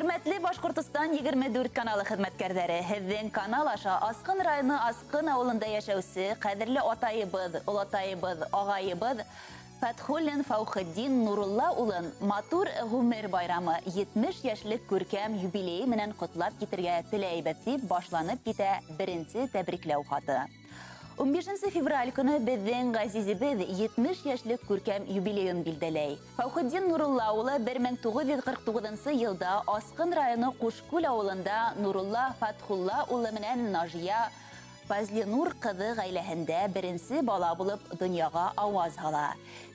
Хөрмәтле Башҡортостан 24 каналы хеҙмәткәрҙәре, һеҙҙең канал аша Асҡын районы Асҡын ауылында йәшәүсе ҡәҙерле атайыбыҙ, олатайыбыҙ, ағайыбыҙ Фәтхуллин Фаухетдин Нурулла улын матур ғүмер байрамы 70 йәшлек күркәм юбилейы менән ҡотлап китергә теләйбеҙ, тип башланып китә беренсе тәбрикләү хаты. 15 февраль көнө беҙҙең ғәзизебеҙ 70 йәшлек күркәм юбилейын билдәләй. Фаухетдин Нурулла улы 1949 йылда Асҡын районы Ҡушкүл ауылында Нурулла Фәтхулла улы менән Нажия Фазлинур ҡыҙы ғаиләһендә беренсе бала булып донъяға ауаз һала.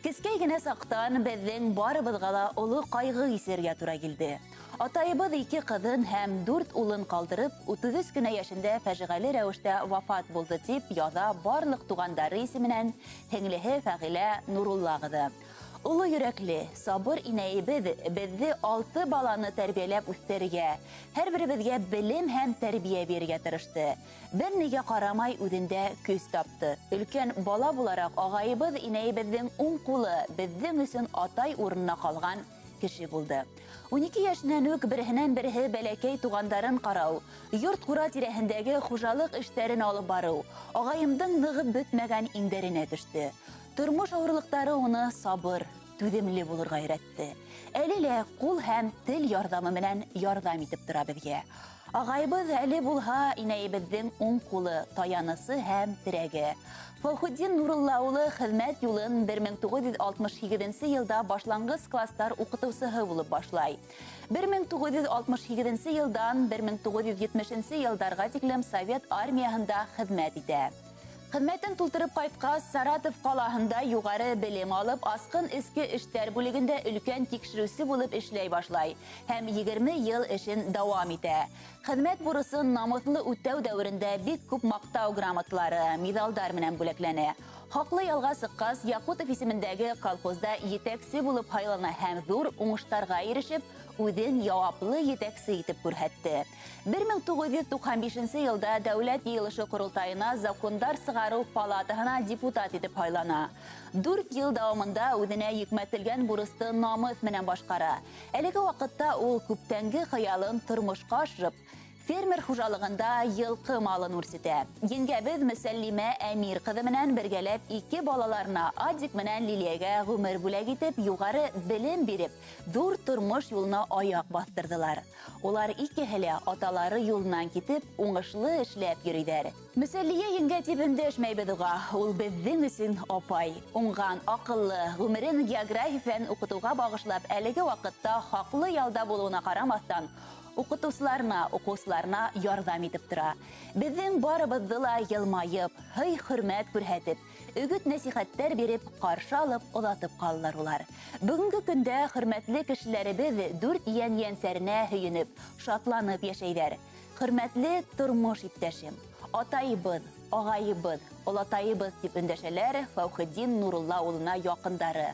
Кескәй генә саҡтан беҙҙең барыбыҙға ла оло ҡайғы кисерергә тура килде. Атайыбыҙ ике ҡыҙын һәм дүрт улын ҡалдырып, 33 кенә йәшендә фәжиғәле рәүештә вафат булды, тип яҙа барлыҡ туғандары исеменән һеңлеһе Фәғилә Нурулла ҡыҙы. Оло йөрәкле, сабыр инәйебеҙ беҙҙе алты баланы тәрбиәләп үҫтерергә, һәр беребеҙгә белем һәм тәрбиә бирергә тырышты. Бер нигә ҡарамай үҙендә көс тапты. Өлкән бала булараҡ ағайыбыҙ инәйебеҙҙең уң ҡулы, беҙҙең өсөн атай урынына ҡалған кеше булды. 12 йәшенән үк береһенән береһе бәләкәй туғандарын ҡарау, йорт-ҡура тирәһендәге хужалыҡ эштәрен алып барыу ағайымдың нығып бөтмәгән иңдәренә төштө. Тормош ауырлыҡтары уны сабыр, түҙемле булырға өйрәтте. Әле лә ҡул һәм тел ярҙамы менән ярҙам итеп тора беҙгә. Ағайыбыҙ әле булһа инәйебеҙҙең уң ҡулы, таянысы һәм терәге. Фаухетдин Нурулла улы хеҙмәт юлын 1968 йылда башланғыс кластар уҡытыусыһы булып башлай. 1968 йылдан 1970 йылдарға тиклем Совет армияһында хеҙмәт итә. Хеҙмәтен тултырып ҡайтҡас, Саратов ҡалаһында юғары белем алып, Асҡын эске эштәр бүлегендә өлкән тикшереүсе булып эшләй башлай һәм 20 йыл эшен дауам итә. Хеҙмәт бурысын намыҫлы үтәү дәүерендә бик күп маҡтау грамоталары, миҙалдар менән бүләкләнә. Хаҡлы ялға сыҡҡас, Якутов исемендәге колхозда етәксе булып һайлана һәм ҙур уңыштарға ирешеп, үҙен яуаплы етәксе итеп күрһәтте. 1995 йылда Дәүләт йыйылышы ҡоролтайына закондар сығарыу палатаһына депутат итеп һайлана. 4 йыл дауамында үҙенә йөкмәтелгән бурысты намыҫ менән башҡара. Әлеге ваҡытта ул күптәнге хыялын тормошҡа ашырып, фермер хужалығында йылҡы малын үрсетә. Еңгәбеҙ Мөсәллимә Әмир ҡыҙы менән бергәләп ике балаларына Адик менән Лилиәгә ғүмер бүләк итеп, юғары белем биреп, ҙур тормош юлына аяҡ баҫтырҙылар. Улар икеһе лә аталары юлынан китеп, уңышлы эшләп йөрөйҙәр. Мөсәллиә еңгә тип өндәшмәйбеҙ уға, ул беҙҙең өсөн апай. Уңған, аҡыллы, ғүмерен география фәнен уҡытыуға бағышлап, әлеге ваҡытта хаҡлы ялда булыуына ҡарамаҫтан, уҡытыусыларына, уҡыусыларына ярҙам итеп тора. Беҙҙең барыбыҙҙы ла йылмайып, һый-хөрмәт күрһәтеп, өгөт-нәсихәттәр биреп, ҡаршы алып, оҙатып ҡалалар улар. Бөгөнгө көндә хөрмәтле кешеләребеҙ дүрт йән-йәнсәренә һөйөнөп, шатланып йәшәйҙәр. Хөрмәтле тормош иптәшем, атайыбыҙ, ағайыбыҙ, олатайыбыҙ тип өндәшәләр Фаухетдин Нурулла улына яҡындары.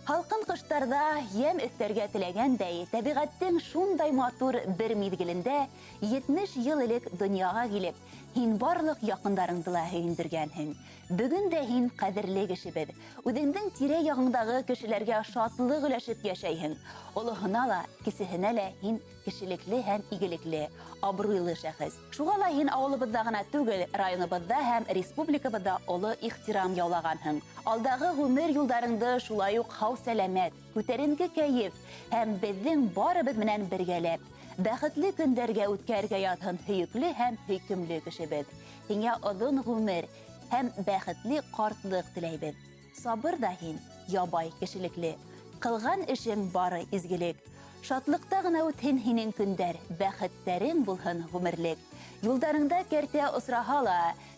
Һалҡын ҡыштарҙа йәм өҫтәргә теләгәндәй, тәбиғәттең шундай матур бер миҙгелендә 70 йыл элек донъяға килеп, һин барлыҡ яҡындарыңды ла һөйөндөргәнһең. Бөгөн дә һин ҡәҙерле кешебеҙ. Үҙеңдең тирә-яғыңдағы кешеләргә шатлыҡ өләшеп йәшәйһең. Олоһона ла, кесеһенә лә һин кешелекле һәм игелекле, абруйлы шәхес. Шуға ла һин ауылыбыҙҙа ғына түгел, районыбыҙҙа һәм республикабыҙҙа оло ихтирам яулағанһың. Алдағы ғүмер юлдарыңды шулай уҡ һау-сәләмәт, күтәренке кәйеф һәм беҙҙең барыбыҙ менән бергәләп бәхетле көндәргә үткәрергә яҙһын һөйөклө һәм һөйкөмлө кешебеҙ. Һиңә оҙон ғүмер һәм бәхетле ҡартлыҡ теләйбеҙ. Сабыр ҙа һин, ябай кешелекле, ҡылған эшең бары изгелек. Шатлыҡта ғына үтһен һинең көндәр, бәхеттәрең булһын ғүмерлек. Юлдарыңда кәртә осраһа ла,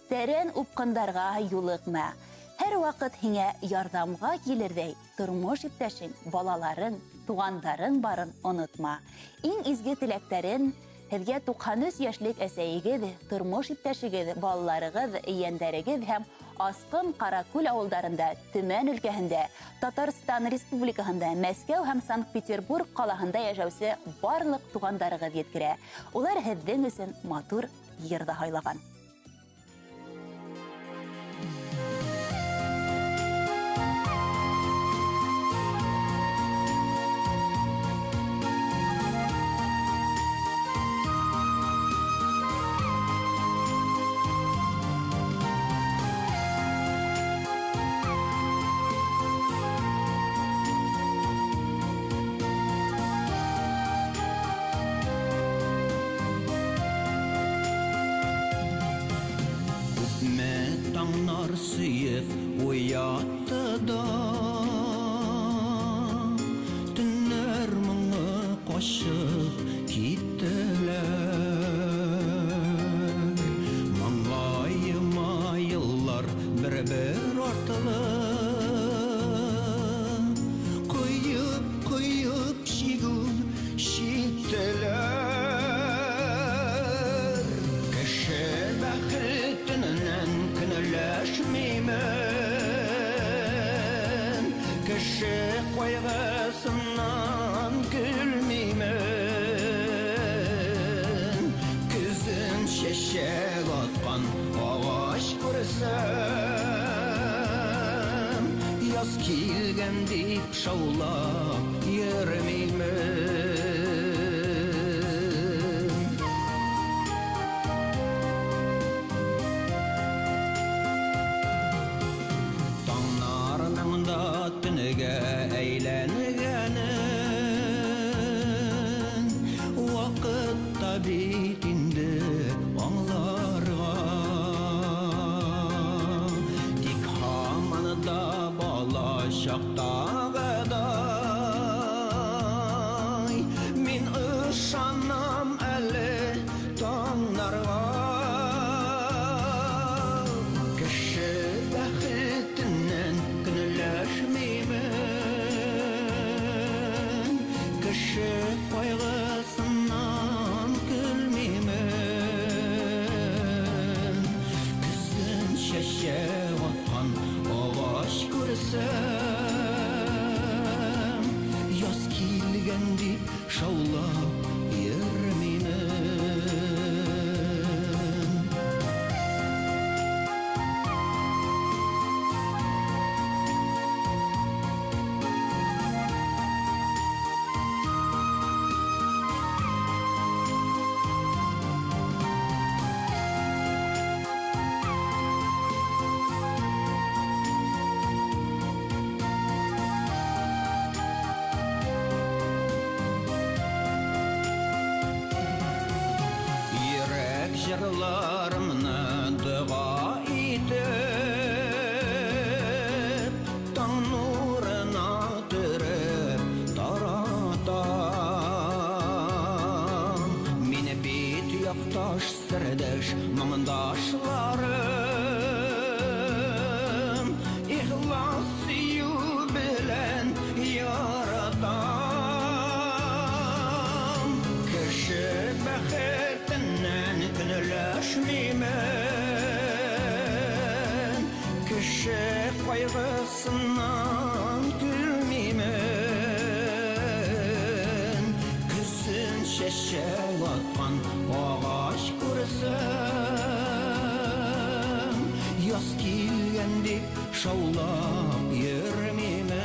тәрән упҡындарға юлыҡма. Һәр ваҡыт һиңә ярҙамға килерҙәй тормош иптәшең, балаларың, туғандарың барын онотма. Иң изге теләктәрен һеҙгә 93 йәшлек әсәйегеҙ, тормош иптәшегеҙ, балаларығыҙ, ейәндәрегеҙ һәм Асҡын Ҡаракүл ауылдарында, Төмән өлкәһендә, Татарстан Республикаһында, Мәскәү һәм Санкт-Петербург ҡалаһында йәшәүсе барлыҡ туғандарығыҙ еткерә. Улар һеҙҙең өсөн матур йыр ҙа һайлаған. Таңнар сөйеп уятты да, төннәр моңы качып киттеләр. Маңгаема еллар бер-бер артлы коеп-коеп чигү чиктеләр. Кеше бәхетеннән көнләшмимен, кеше кайгысыннан көлмимен. Көзен чәчәк аткан агач күрсәм, яз килгән дип шаулап йөрмимен. Таңнарның да төнгә әйләнгәнен вакыт та бит инде аңларга. Тик һаман да бала чактагыдай мин ышанам әле таңнарга. Кеше бәхетеннән көнләшмимен, кеше кайгысыннан көлмимен. Көзен чәчәк аткан агач күрсәм, яз килгән дип шаулап йөрмимен. Йөрәк җырларымны дога итеп, таң нурына төреп таратам. Мине бит якташ, сердәш, моңдашларым ихлас сөю белән яратам. Кеше бәхетеннән көнләшмимен, кеше кайгысыннан көлмимен. Көзен чәчәк аткан агач күрсәм, яз килгән дип шаулап йөрмимен.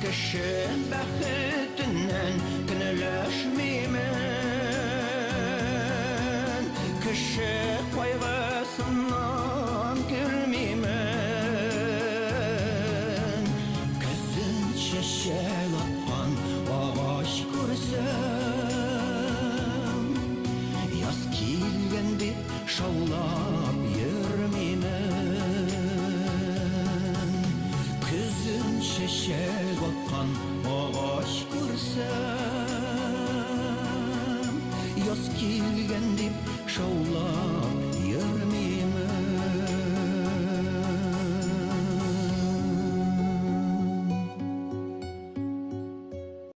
Кеше бәхетеннән көнләшмимен, кеше кайгысыннан көлмимен. Көзен чәчәк аткан агач күрсәм, яз килгән дип шаулап йөрмимен. Көзен чәчәк аткан агач күрсәм, яз килгән дип шаулап